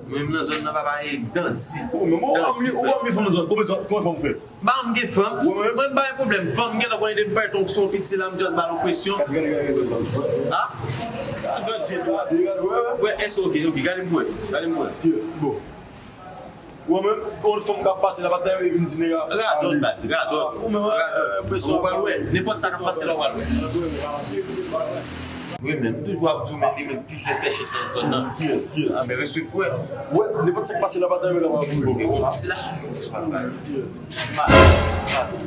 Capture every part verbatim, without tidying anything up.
Mwen menm nan zòn nan papa e dandi. Ou menm ou anvi ou anvi fanm nan zòn. Kòman fanm fè? Ba m gen fanm. Mwen pa gen pwoblèm fanm. Gen lè konnen depi m parèt yon piti la m just ba l yon presyon. Gade gade gade fanm. Ha? Gade gade gade. Wè èske ok ok gade m wè. Gade m wè. Bon. Ou menm, yon fanm k ap pase la pa t nan yo vin di nèg la. Radòt baz, radòt. Radòt. Ou pral wè, nenpòt sa k ap pase la ou pral wè. Wi men, m toujou ap di w men li menm pi fè sèchèt nan zòn nan. Kiyès, kiyès? A men resevwè. Wè, nenpòt sa k pase la pa t nan yo la pa voye. Oke, ou pati la. Kiyès?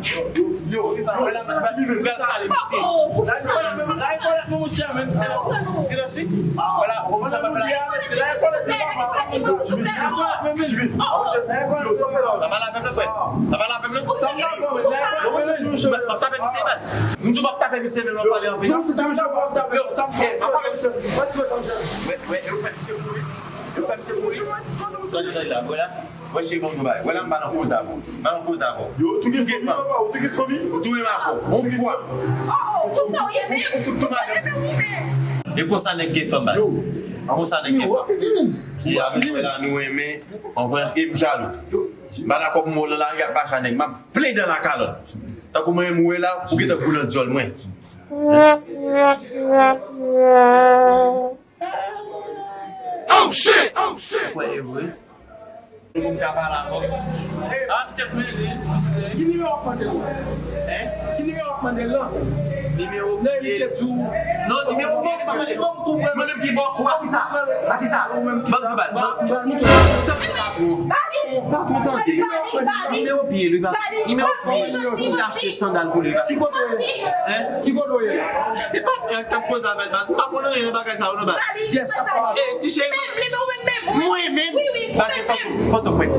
Yo, yo, yo, la, la, la, la, pale misye. Silans wi. Vwala, ou konn sa pa fè la. Sa pa lavè m non frè. Sa pa lavè m non. M ap tape misye baz. M di w m ap tape misye men m ap pale anpil. Yo, m ap tape misye. Wè, wè, yo fè misye mouri. Yo fè misye mouri. Tande, tande la, vwala. Wè cheri ban m yon bagay. Wè la m pa nan koze avè w. M pa nan koze avè w. Yo, ou touye fanmi papa, ou touye fanmi. Ou touye m avè w. On fwa. Ou fout tou m avè m. E konsa nèg gen fanm baz. Konsa nèg gen fanm. E avè nou la nou renmen. Konprann? E m jalou. M pa dakò pou m wè w nan lari ap bacha nèg. M ap plede nan lakalòt. Tankou mwen menm ou wè la, ou gentan gou nan dyòl mwen. Oh shit! Oh shit! Kwè e vre. Pou m ka pale avè w. Ah, misye konnen li. Ki nimewo w ap mande l? Hein? Ki nimewo w ap mande l lan? Nimewo piye. Non, nimewo piye li pa se. Mwen menm ki bò kou a kisa? A kisa? Ban m di baz. Patwon. Patwon tande. Nimewo piye li pa. Nimewo piye li. Ou ta achte sandal pou li pa. Ki kote w ye? Hein? Ki kote w ye? E pa mwen k ap koze avè l baz. M pa konn anyen nan bagay sa yo non baz. Kiyès k ap pale? E ti cheri. Mwen menm. Baz se fantom, fantom mwen.